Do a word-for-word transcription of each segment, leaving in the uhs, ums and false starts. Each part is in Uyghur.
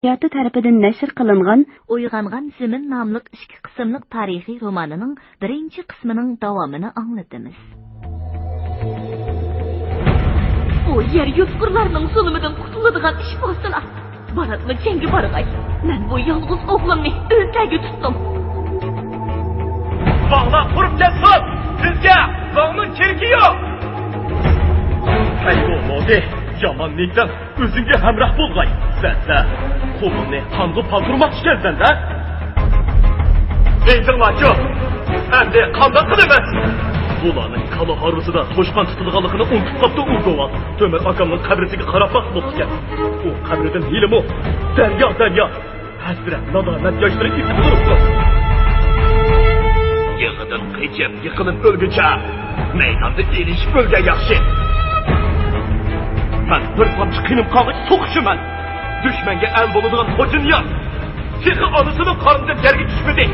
نەشرىياتى تەرىپىدىن نەشر قىلىنغان ئويغانغان زېمىن ناملىق ئىككى قىسىملىق تارىخىي رومانىنىڭ بىرىنچى قىسمىنىڭ داۋامىنى ئاڭلىتىمىز. بۇ يەر يۇتقۇرلارنىڭ زۇلۇمىدىن قۇتۇلىدىغان ئىش بولسىلا، باراتمۇ جەڭگە بارغاي. مەن بۇ يالغۇز ئوغلۇمنى ئۆلتەرگە تۇتتۇم. باغلار قۇرۇپ كەتسۇن! بىزگە باغنىڭ كېرىكى يوق! ھەي، بولمىدى. يامان نىيىتىڭ ئۆزۈڭگە ھەمراھ بولغاي. سەن، سەن قومۇلنى قانغا پالدۇرماقچىكەنسەن-دە. ئېيتىڭلارچۇ، ئەمدى قانداق قىلىمىز؟ بۇلارنىڭ كالا ھارۋىسىدا توشقان تۇتىدىغانلىقىنى ئۇنتۇپ قاپتۇ ئۇ گوۋال. تۆمۈر ئاكامنىڭ قەبرىسىگە قاراپلا بوپتىكەن. ئۇ قەبرىدىن ھېلىمۇ دەريا، دەريا ھەسرەت، نادامەت ياشلىرى ئېقىپ تۇرۇپتۇ. يىغىدىن قېچىپ، يىقىلىپ ئۆلگۈچە، مەيداندا ئېلىشىپ ئۆلگەن ياخشى. مەن بىر تامچە قېنىم قالغىچە سوقۇشىمەن. دۈشمەنگە ئەل بولىدىغان خوجانىياز تېخى ئانىسىنىڭ قارنىدىن يەرگە چۈشمىدى.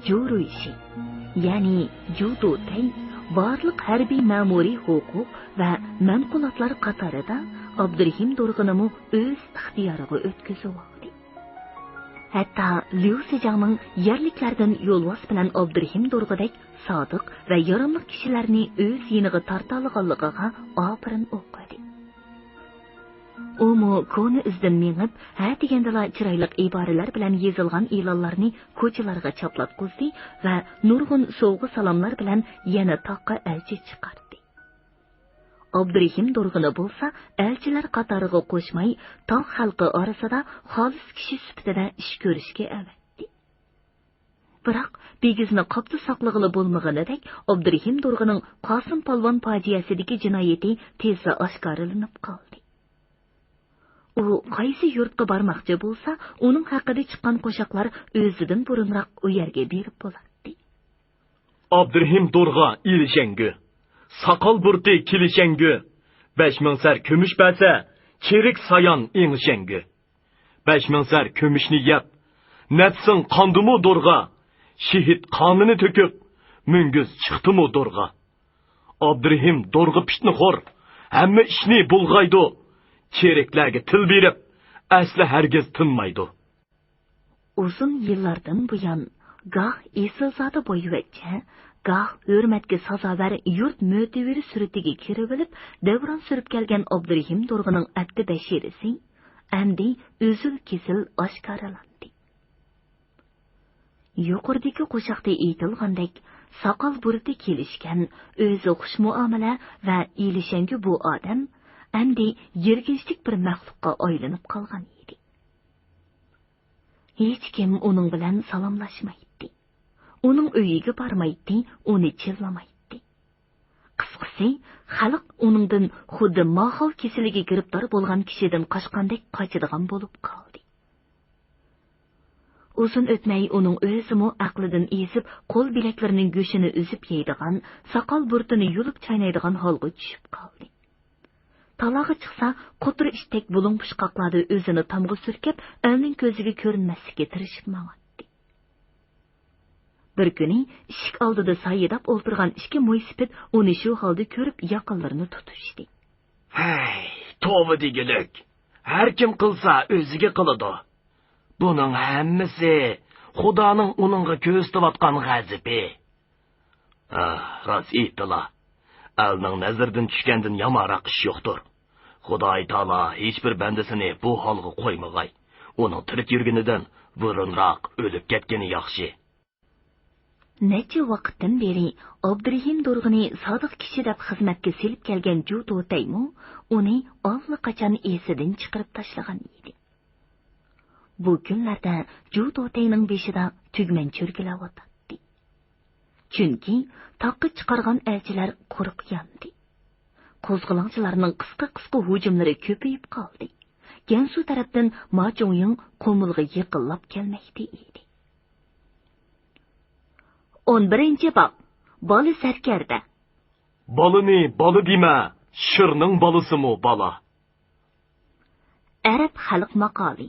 جۇ رۇيشى، يەنى جۇ دۇتەي بارلىق ھەربىي مەمۇرىي ھوقۇق ۋە مەنقۇلاتلار قاتارىدا ئابدۇرېھىم دورغىنىمۇ ئۆز ئىختىيارىغا ئۆتكۈزۈۋالدى. ھەتتا ليۇ سىجاڭنىڭ يەرلىكلەردىن يولۋاس بىلەن ئابدۇرېھىم دورغىدەك سادىق ۋە ياراملىق كىشىلەرنى ئۆز يېنىغا تارتالىغانلىقىغا ئاپىرىن ئوقۇدى. ئۇمۇ كونا ئىزدىن مېڭىپ، ھە دېگەندىلا چىرايلىق ئىبارىلەر بىلەن يېزىلغان ئېلانلارنى كوچىلارغا چاپلاتقۇزدى ۋە نۇرغۇن سوۋغا-سالاملار بىلەن يەنە تاغقا ئەلچى چىقاردى. ئابدۇرېھىم دورغىنى بولسا ئەلچىلەر قاتارىغا قوشماي، تاغ خەلقى ئارىسىدا خالىس كىشى سۈپىتىدە ئىش كۆرۈشكە ئەۋەتتى. بىراق، بىگىزنى قاپتا ساقلىغىلى بولمىغىنىدەك، ئابدۇرېھىم دورغىنىڭ قاسىم پالۋان پاجىئەسىدىكى جىنايىتى تېزلا ئاشكارىلىنىپ قالدى. ئۇ قايسى يۇرتقا بارماقچى بولسا، ئۇنىڭ ھەققىدە چىققان قوشاقلار ئۆزىدىن بۇرۇنراق ئۇ يەرگە بېرىپ بولاتتى. ئابدۇرېھىم دورغا ئېلىشەڭگۈ، ساقال بۇرۇتى كېلىشەڭگۈ، بەش مىڭ سەر كۈمۈش بەرسە، چېرىك سايان ئېڭىشەڭگۈ. بەش مىڭ سەر كۈمۈشنى يەپ، نەپسىڭ قاندىمۇ دورغا، شېھىت قانىنى تۆكۈپ، مۈڭگۈز چىقتىمۇ دورغا. ئابدۇرېھىم دورغا پىتنىخور، ھەممە ئىشنى بۇلغايدۇ، چېرىكلەرگە تىل بېرىپ، ئەسلى ھەرگىز تىنمايدۇ. ئۇزۇن يىللاردىن بۇيان، گاھ ئېسىلزادە بويۋەچچە، گاھ ھۆرمەتكە سازاۋەر يۇرت مۆتىۋىرى سۈرىتىگە كىرىۋېلىپ، دەۋران سۈرۈپ كەلگەن ئابدۇرېھىم دورغىنىڭ ئەپتى بەشىرىسى ئەمدى ئۈزۈل-كېسىل ئاشكارىلاندى. يۇقىرىدىكى قوشاقتا ئېيتىلغاندەك، ساقال بۇرۇتى كېلىشكەن، ئۆزى خۇش مۇئامىلە ۋە ئېلىشەڭگۈ بۇ ئادەم ئەمدى يىرگىنچلىك بىر مەخلۇققا ئايلىنىپ قالغان ئىدى. ھېچكىم ئۇنىڭ بىلەن سالاملاشمايتتى. ئۇنىڭ ئۆيىگە بارمايتتى، ئۇنى چىللىمايتتى. قىسقىسى، خەلق ئۇنىڭدىن خۇددى ماخاۋ كېسىلىگە گىرىپتار بولغان كىشىدىن قاچقاندەك قاچىدىغان بولۇپ قالدى. ئۇزۇن ئۆتمەي ئۇنىڭ ئۆزىمۇ ئەقلىدىن ئېزىپ، قول بىلەكلىرىنىڭ گۆشىنى ئۈزۈپ يەيدىغان، ساقال بۇرۇتىنى يۇلۇپ چاينايدىغان ھالغا چۈشۈپ قالدى. تالاغا چىقسا، قۇتۇر ئىشتەك بۇلۇڭ پۇچقاقلاردا ئۆزىنى تامغا سۈركەپ، ئەلنىڭ كۆزىگە كۆرۈنمەسلىككە تىرىشىپ ماڭاتتى. بىر كۈنى ئىشىك ئالدىدا سايىداپ ئولتۇرغان ئىككى مويسىپىت ئۇنى شۇ ھالدا كۆرۈپ، ياقىلىرىنى تۇتۇشتى. ھەي، توۋا دېگۈلۈك! ھەر كىم قىلسا، ئۆزىگە قىلىدۇ. بۇنىڭ ھەممىسى خۇدانىڭ ئۇنىڭغا كۆرسىتىۋاتقان غەزىپى. ھە، راست ئېيتتىلا. ئەلنىڭ نەزىرىدىن چۈشكەندىن يامانراق ئىش يوقتۇر. خۇداي تائالا ھېچبىر بەندىسىنى بۇ ھالغا قويمىغاي. ئۇنىڭ تىرىك يۈرگىنىدىن بۇرۇنراق ئۆلۈپ كەتكىنى ياخشى. نەچچە ۋاقىتتىن بېرى ئابدۇرېھىم دۇرغىنى سادىق كىشى دەپ خىزمەتكە سېلىپ كەلگەن جۇ توتەيمۇ ئۇنى ئاللىقاچان ئېسىدىن چىقىرىپ تاشلىغان ئىدى. بۇ كۈنلەردە جۇ توتەينىڭ بېشىدا تۈگمەن چۈركىلەۋاتاتتى. چۈنكى تاغقا چىقارغان ئەلچىلەر قۇرۇق ياندى. قوزغىلاڭچىلارنىڭ قىسقا-قىسقا ھۇجۇملىرى كۆپىيىپ قالدى. گەنسۇ تەرەپتىن ما چۇڭيىڭ قۇمۇلغا يېقىنلاپ كەلمەكتە ئىدى. ئون بىرىنچى باب. بالا سەركەردە. بالىنى بالا دېمە، شىرنىڭ بالىسىمۇ بالا. ئەرەب خەلق ماقالى.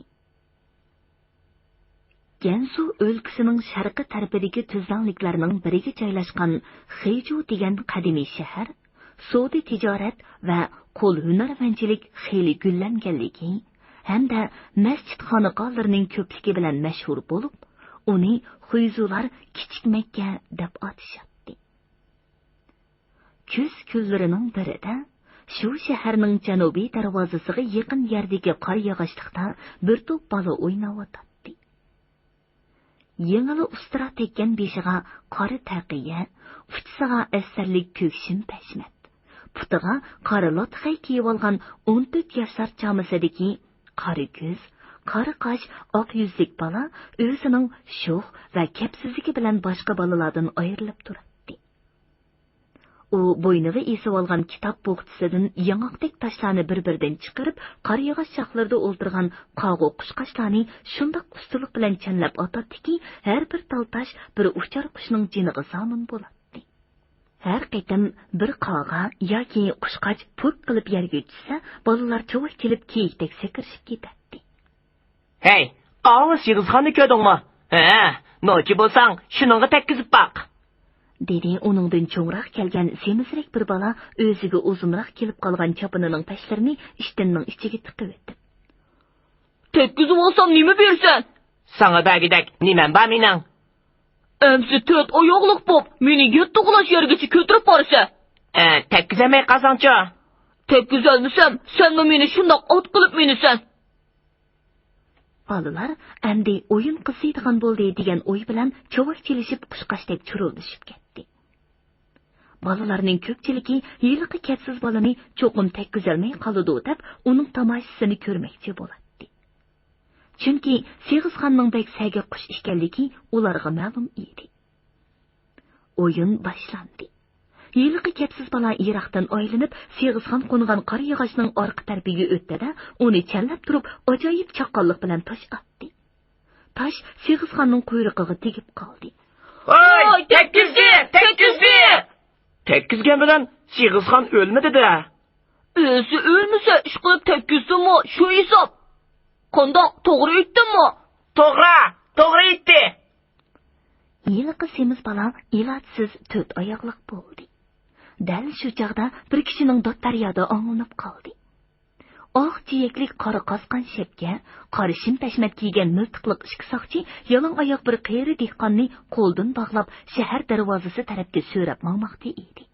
گەنسۇ ئۆلكىسىنىڭ شەرقىي تەرىپىدىكى تۈزلەڭلىكلەرنىڭ بىرىگە جايلاشقان خېجۇ دېگەن قەدىمىي شەھەر سودا تىجارەت ۋە قول ھۈنەرۋەنچىلىك خېلى گۈللەنگەنلىكى ھەمدە مەسچىت خانىقالىرىنىڭ كۆپلۈكى بىلەن مەشھۇر بولۇپ، ئۇنى خۇيزۇلار كىچىك مەككە دەپ ئاتىشاتتى. كۈز كۈنلىرىنىڭ بىرىدە شۇ شەھەرنىڭ جەنۇبىي دەرۋازىسىغا يېقىن يەردىكى قار ياغاچلىقتا بىر توپ بالا ئويناۋاتاتتى. يېڭىلا ئۇسترا تەگكەن بېشىغا قارا تەقىيە، ئۇچىسىغا ئەسەرلىك كۆك شىم پەشمەت، پۇتىغا قارا لاتخەي كىيىۋالغان ئون تۆت ياشلار چامىسىدىكى قارا كۆز، قارا قاش، ئاق يۈزلۈك بالا ئۆزىنىڭ شوخ ۋە كەپسىزلىكى بىلەن باشقا بالىلاردىن ئايرىلىپ تۇراتتى. ئۇ بوينىغا ئېسىۋالغان كىتاب بوخچىسىدىن ياڭاقتەك تاشلارنى بىر-بىرىدىن چىقىرىپ، قارا ياغاچ شاخلىرىدا ئولتۇرغان قاغۇ قۇشقاچلارنى شۇنداق ئۇستىلىق بىلەن چەنلەپ ئاتاتتىكى، ھەر بىر تال تاش بىر ئۇچار قۇشنىڭ جېنىغا زامىن بولاتتى. ھەر قېتىم بىر قاغا ياكى قۇشقاچ پۇرت قىلىپ يەرگە چۈشسە، بالىلار چاۋاك چېلىپ كېيىكتەك سەكرىشىپ كېتەتتى. ھەي، ئاۋۇ سېغىزخاننى كۆردۈڭمۇ؟ ھە، نوچى بولساڭ، شۇنىڭغا تەگكۈزۈپ باق. دېدى ئۇنىڭدىن چوڭراق كەلگەن سېمىزرەك بىر بالا ئۆزىگە ئۇزۇنراق كېلىپ قالغان چاپىنىنىڭ پەشلىرىنى ئىشتىنىنىڭ ئىچىگە تىقىۋېتىپ. تەگكۈزۈۋالسام نېمە بېرىسەن؟ ساڭا بەرگۈدەك نېمەم بار مېنىڭ؟ ئەمسە تۆت ئاياغلىق بوپ، مېنى يەتتە قۇلاچ يەرگىچە كۆتۈرۈپ بارىسەن. ئە، تەگكۈزەلمەي قالساڭچۇ؟ تەگكۈزەلمىسەم، سەنمۇ مېنى شۇنداق ئات قىلىپ مىنىسەن. بالىلار ئەمدى ئويۇن قىزىيدىغان بولدى دېگەن ئوي بىلەن چاۋاك چېلىشىپ قۇشقاچتەك چۇرۇلدىشىپ كەتتى. بالىلارنىڭ كۆپچىلىكى ھېلىقى كەپسىز بالىنى چوقۇم تەگكۈزەلمەي قالىدۇ دەپ ئۇنىڭ تاماشىسىنى كۆرمەكچى بولاتتى. چۈنكى سېغىزخاننىڭ بەك سەگەك قۇش ئىكەنلىكى ئۇلارغا مەلۇم ئىدى. ئويۇن باشلاندى. ھېلىقى كەپسىز بالا يىراقتىن ئايلىنىپ، سېغىزخان قونغان قارا ياغاچنىڭ ئارقا تەرىپىگە ئۆتتى-دە، ئۇنى چەنلەپ تۇرۇپ، ئاجايىپ چاققانلىق بىلەن تاش ئاتتى. تاش سېغىزخاننىڭ قۇيرۇقىغا تېگىپ قالدى. ۋاي، تەگكۈزدى! تەگكۈزدى! تەگكۈزگەن بىلەن سېغىزخان ئۆلمىدى-دە. ئۆزى ئۆلمىسە، ئىشقىلىپ تەگكۈزدىمۇ شۇ ھېساب. قانداق، توغرا ئېيتتىممۇ؟ توغرا، توغرا ئېيتتى. ھېلىقى سېمىز بالا ئىلاجسىز تۆت ئاياغلىق بولدى. دەل شۇ چاغدا بىر كىشىنىڭ داد-پەريادى ئاڭلىنىپ قالدى. ئاق جىيەكلىك قارا قاسقان شەپكە، قارا شىم پەشمەت كىيگەن مىلتىقلىق ئىككى ساقچى يالاڭ ئاياغ بىر قېرى دېھقاننى قولىدىن باغلاپ، شەھەر دەرۋازىسى تەرەپكە سۆرەپ ماڭماقتا ئىدى.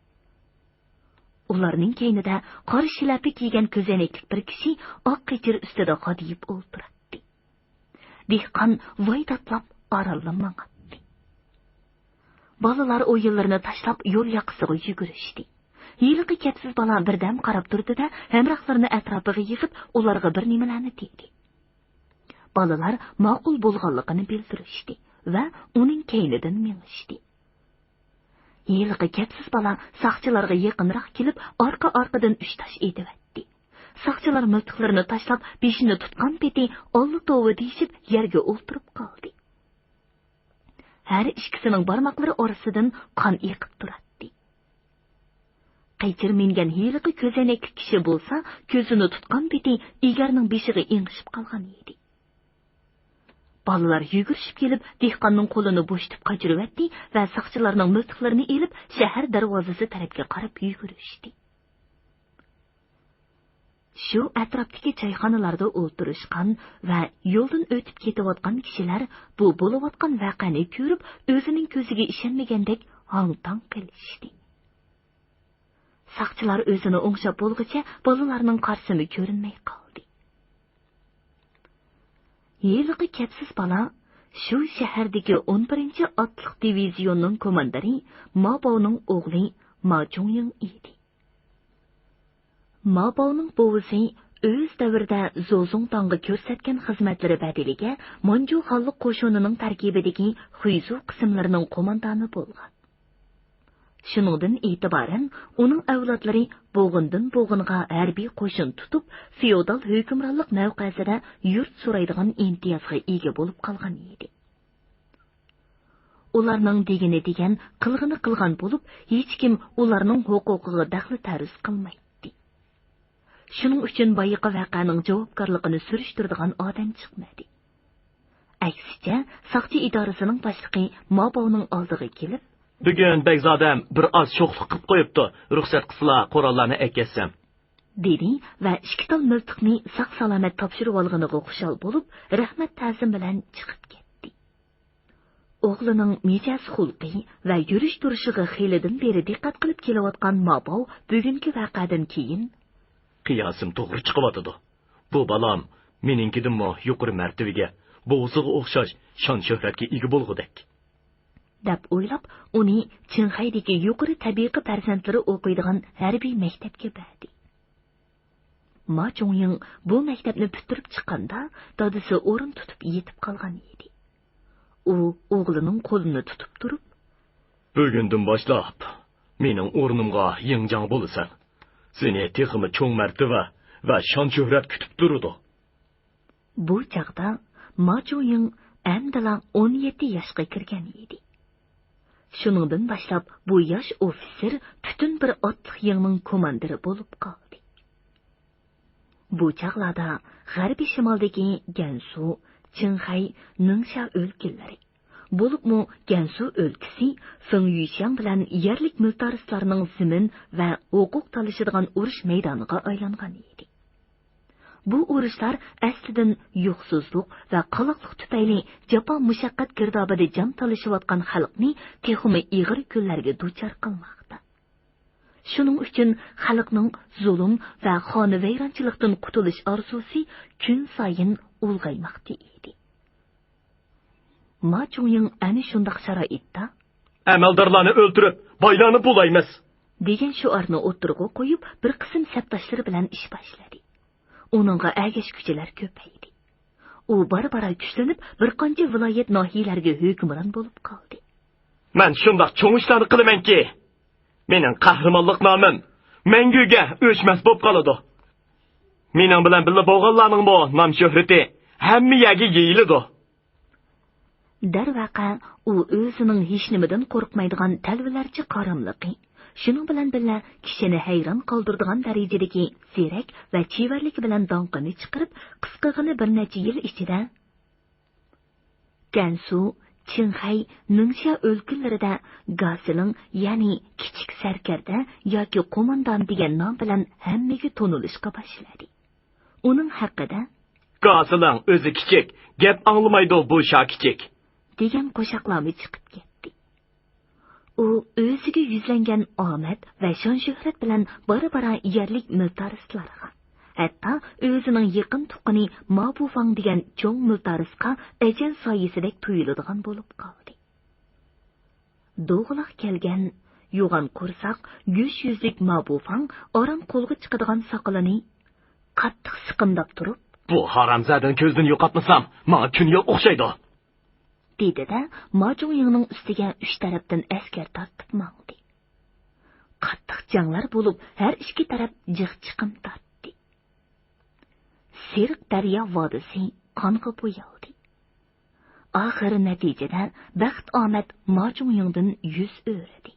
ئۇلارنىڭ كەينىدە قارا شىلەپە كىيگەن كۆزەنەكلىك بىر كىشى ئاق قېچىر ئۈستىدە غادىيىپ ئولتۇراتتى. دېھقان ۋايداتلاپ ئارانلا ماڭاتتى. بالىلار ئويۇنلىرىنى تاشلاپ يول ياقىسىغا يۈگۈرۈشتى. ھېلىقى كەپسىز بالا بىردەم قاراپ تۇردى-دە، ھەمراھلىرىنى ئەتراپىغا يىغىپ، ئۇلارغا بىر نېمىلەرنى دېدى. بالىلار ماقۇل بولغانلىقىنى بىلدۈرۈشتى ۋە ئۇنىڭ كەينىدىن مېڭىشتى. ھېلىقى كەپسىز بالا ساقچىلارغا يېقىنراق كېلىپ، ئارقا-ئارقىدىن ئۈچ تاش ئېتىۋەتتى. ساقچىلار مىلتىقلىرىنى تاشلاپ، بېشىنى تۇتقان پېتى، ئاللا توۋا دېيىشىپ، يەرگە ئولتۇرۇپ قالدى. ھەر ئىككىسىنىڭ بارماقلىرى ئارىسىدىن قان ئېقىپ تۇراتتى. قېچىر مىنگەن ھېلىقى كۆزەنەكلىك كىشى بولسا، كۆزىنى تۇتقان پېتى ئېگەرنىڭ بېشىغا ئېڭىشىپ قالغان ئىدى. بالىلار يۈگۈرۈشۈپ كېلىپ، دېھقاننىڭ قولىنى بوشىتىپ قاچۇرۇۋەتتى ۋە ساقچىلارنىڭ مىلتىقلىرىنى ئېلىپ، شەھەر دەرۋازىسى تەرەپكە قاراپ يۈگۈرۈشتى. شۇ ئەتراپتىكى چايخانىلاردا ئولتۇرۇشقان ۋە يولدىن ئۆتۈپ كېتىۋاتقان كىشىلەر بۇ بولۇۋاتقان ۋەقەنى كۆرۈپ، ئۆزىنىڭ كۆزىگە ئىشەنمىگەندەك ھاڭ-تاڭ قېلىشتى. ساقچىلار ئۆزىنى ئوڭشاپ بولغۇچە بالىلارنىڭ قارىسىمۇ كۆرۈنمەي قالدى. ھېلىقى كەپسىز بالا شۇ شەھەردىكى ئون بىرىنچى ئاتلىق دىۋىزىيوننىڭ كوماندىرى ما باۋنىڭ ئوغلى ما جۇڭيىڭ ئىدى. ما باۋنىڭ بوۋىسى ئۆز دەۋرىدە زوزۇڭتاڭغا كۆرسەتكەن خىزمەتلىرى بەدىلىگە مانجۇ خانلىق قوشۇنىنىڭ تەركىبىدىكى خۇيزۇ قىسىملىرىنىڭ قوماندانى بولغان. شۇنىڭدىن ئېتىبارەن ئۇنىڭ ئەۋلادلىرى بوغۇندىن بوغۇنغا ھەربىي قوشۇن تۇتۇپ، فېئودال ھۆكۈمرانلىق مەۋقەسىدە يۇرت سورايدىغان ئىمتىيازغا ئىگە بولۇپ قالغان ئىدى. ئۇلارنىڭ دېگىنى دېگەن، قىلغىنى قىلغان بولۇپ، ھېچكىم ئۇلارنىڭ ھوقۇقىغا دەخلى تەرۇز قىلمايتتى. شۇنىڭ ئۈچۈن بايىقى ۋەقەنىڭ جاۋابكارلىقىنى سۈرۈشتۈرىدىغان ئادەم چىقمىدى. ئەكسىچە، ساقچى ئىدارىسىنىڭ باشلىقى ما باۋنىڭ ئالدىغا كېلىپ، بۈگۈن بەگزادەم بىر ئاز شوخلۇق قىلىپ قويۇپتۇ، رۇخسەت قىلسىلا قوراللارنى ئەكەتسەم. دېدى ۋە ئىككى تال مىلتىقنى ساق-سالامەت تاپشۇرۇۋالغىنىغا خۇشال بولۇپ، رەھمەت تەزىم بىلەن چىقىپ كەتتى. ئوغلىنىڭ مىجەز-خۇلقى ۋە يۈرۈش-تۇرۇشىغا خېلىدىن بېرى دىققەت قىلىپ كېلىۋاتقان ما باۋ بۈگۈنكى ۋەقەدىن كېيىن، قىياسىم توغرا چىقىۋاتىدۇ. بۇ بالام مېنىڭكىدىنمۇ يۇقىرى مەرتىۋىگە، بوۋىسىغا ئوخشاش شان-شۆھرەتكە ئىگە بولغۇدەك، دەپ ئويلاپ، ئۇنى چىڭخەيدىكى يۇقىرى تەبىقە پەرزەنتلىرى ئوقۇيدىغان ھەربىي مەكتەپكە بەردى. ما جۇڭيىڭ بۇ مەكتەپنى پۈتتۈرۈپ چىققاندا، دادىسى ئورۇن تۇتۇپ يېتىپ قالغان ئىدى. ئۇ ئوغلىنىڭ قولىنى تۇتۇپ تۇرۇپ، بۈگۈندىن باشلاپ مېنىڭ ئورنۇمغا يىڭجاڭ بولىسەن. سېنى تېخىمۇ چوڭ مەرتىۋە ۋە شان-شۆھرەت كۈتۈپ تۇرىدۇ. بۇ چاغدا ما جۇڭيىڭ ئەمدىلا ئون يەتتە ياشقا كىرگەن ئىدى. شۇنىڭدىن باشلاپ بۇ ياش ئوفىتسېر پۈتۈن بىر ئاتلىق يىڭنىڭ كوماندىرى بولۇپ قالدى. بۇ چاغلاردا غەربىي شىمالدىكى گەنسۇ، چىڭخەي، نىڭشيا ئۆلكىلىرى، بولۇپمۇ گەنسۇ ئۆلكىسى فېڭ يۈشياڭ بىلەن يەرلىك مىلتارىستلارنىڭ زېمىن ۋە ھوقۇق تالىشىدىغان ئۇرۇش مەيدانىغا ئايلانغان ئىدى. بۇ ئۇرۇشلار ئەسلىدىن يوقسۇزلۇق ۋە قالاقلىق تۈپەيلى جاپا-مۇشەققەت گىردابىدا جان تالىشىۋاتقان خەلقنى تېخىمۇ ئېغىر كۈنلەرگە دۇچار قىلماقتا. شۇنىڭ ئۈچۈن خەلقنىڭ زۇلۇم ۋە خانىۋەيرانچىلىقتىن قۇتۇلۇش ئارزۇسى كۈنسايىن ئۇلغايماقتا ئىدى. ما جۇڭيىڭ ئەنە شۇنداق شارائىتتا، ئەمەلدارلارنى ئۆلتۈرۈپ، بايلارنى بۇلايمىز، دېگەن شوئارنى ئوتتۇرىغا قويۇپ، بىر قىسىم سەپداشلىرى بىلەن ئىش باشلىدى. ئۇنىڭغا ئەگەشكۈچىلەر كۆپەيدى. ئۇ بارا-بارا كۈچلىنىپ، بىر قانچە ۋىلايەت، ناھىيەلەرگە ھۆكۈمران بولۇپ قالدى. مەن شۇنداق چوڭ ئىشلارنى قىلىمەنكى، مېنىڭ قەھرىمانلىق نامىم مەڭگۈگە ئۆچمەس بولۇپ قالىدۇ. مېنىڭ بىلەن بىللە بولغانلارنىڭمۇ نام-شۆھرىتى ھەممە يەرگە يېيىلىدۇ. دەرۋەقە، ئۇ ئۆزىنىڭ ھېچنېمىدىن قورقمايدىغان تەلۋىلەرچە قاراملىقى، شۇنىڭ بىلەن بىللە، كىشىنى ھەيران قالدۇرىدىغان دەرىجىدىكى زېرەك ۋە چېۋەرلىكى بىلەن داڭقىنى چىقىرىپ، قىسقىغىنە بىر نەچچە يىل ئىچىدە گەنسۇ، چىڭخەي، نىڭشيا ئۆلكىلىرىدە گاسىلىڭ، يەنى كىچىك سەركەردە ياكى قوماندان دېگەن نام بىلەن ھەممىگە تونۇلۇشقا باشلىدى. ئۇنىڭ ھەققىدە، گاسىلىڭ ئۆزى كىچىك، گەپ ئاڭلىمايدۇ بۇ شاكىچىك، دېگەن قوشاقلارمۇ چىقىپ كەتتى. ئۇ ئۆزىگە يۈزلەنگەن ئامەت ۋە شان-شۆھرەت بىلەن بارا-بارا يەرلىك مىلتارىستلارغا، ھەتتا ئۆزىنىڭ يېقىن تۇغقىنى مابۇفاڭ دېگەن چوڭ مىلتارىستقا ئەجەل سايىسىدەك تۇيۇلىدىغان بولۇپ قالدى. دوغىلاق كەلگەن، يوغان قورساق، گۆش يۈزلۈك مابۇفاڭ ئاران قولغا چىقىدىغان ساقىلىنى قاتتىق سىقىمداپ تۇرۇپ، بۇ ھارامزادىنى كۆزدىن يوقاتمىسام، ماڭا كۈن يوق ئوخشايدۇ، دېدى-دە، ما جۇڭيىڭنىڭ ئۈستىگە ئۈچ تەرەپتىن ئەسكەر تارتىپ ماڭدى. قاتتىق جەڭلەر بولۇپ، ھەر ئىككى تەرەپ جىق چىقىم تارتتى. سېرىق دەريا ۋادىسى قانغا بويالدى. ئاخىرى نەتىجىدە بەخت-ئامەت ما جۇڭيىڭدىن يۈز ئۆرۈدى.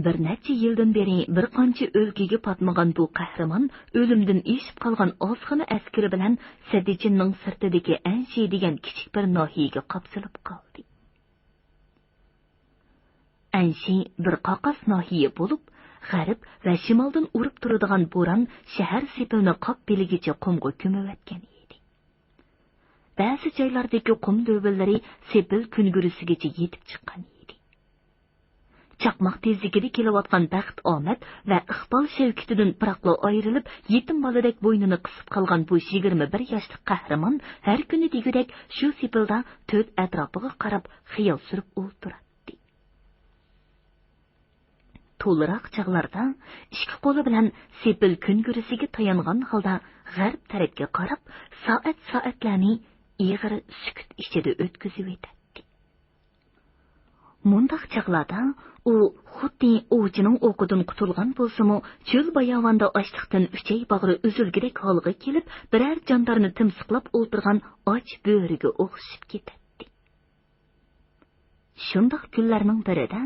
بىر نەچچە يىلدىن بېرى بىر قانچە ئۆلكىگە پاتمىغان بۇ قەھرىمان ئۆلۈمدىن ئېشىپ قالغان ئازغىنە ئەسكىرى بىلەن سەددىچىننىڭ سىرتىدىكى ئەنشى دېگەن كىچىك بىر ناھىيەگە قاپسىلىپ قالدى. ئەنشى بىر قاقاس ناھىيە بولۇپ، غەرب ۋە شىمالدىن ئۇرۇپ تۇرىدىغان بوران شەھەر سېپىلنى قاپ بىلىگىچە قۇمغا كۆمۈۋەتكەن ئىدى. بەزى جايلاردىكى قۇم دۆۋىلىرى سېپىل كۈنگۈرىسىگىچە يېتىپ چىققان ئىدى. چاقماق تېزلىكىدە كېلىۋاتقان بەخت ئامەت ۋە ئىقبال شەۋكىتىدىن پىراقلا ئايرىلىپ، يېتىم بالىدەك بوينىنى قىسىپ قالغان بۇ يىگىرمە بىر ياشلىق قەھرىمان ھەر كۈنى دېگۈدەك شۇ سېپىلدا تۆت ئەتراپىغا قاراپ خىيال سۈرۈپ ئولتۇراتتى. تولىراق چاغلاردا ئىككى قولى بىلەن سېپىل كۈن گۈرىسىگە تايانغان ھالدا غەرب تەرەپكە قاراپ، سائەت-سائەتلەرنى ئېغىر سۈكۈت ئىچىدە ئۆتكۈزۈۋېتەتتى. مۇنداق چاغلاردا ئۇ خۇددى ئوۋچىنىڭ ئوقىدىن قۇتۇلغان بولسىمۇ، چۆل باياۋاندا ئاچلىقتىن ئۈچەي باغرى ئۈزۈلگۈدەك ھالغا كېلىپ، بىرەر جاندارنى تىمسىقلاپ ئولتۇرغان ئاچ بۆرىگە ئوخشىشىپ كېتەتتى. شۇنداق كۈنلەرنىڭ بىرىدە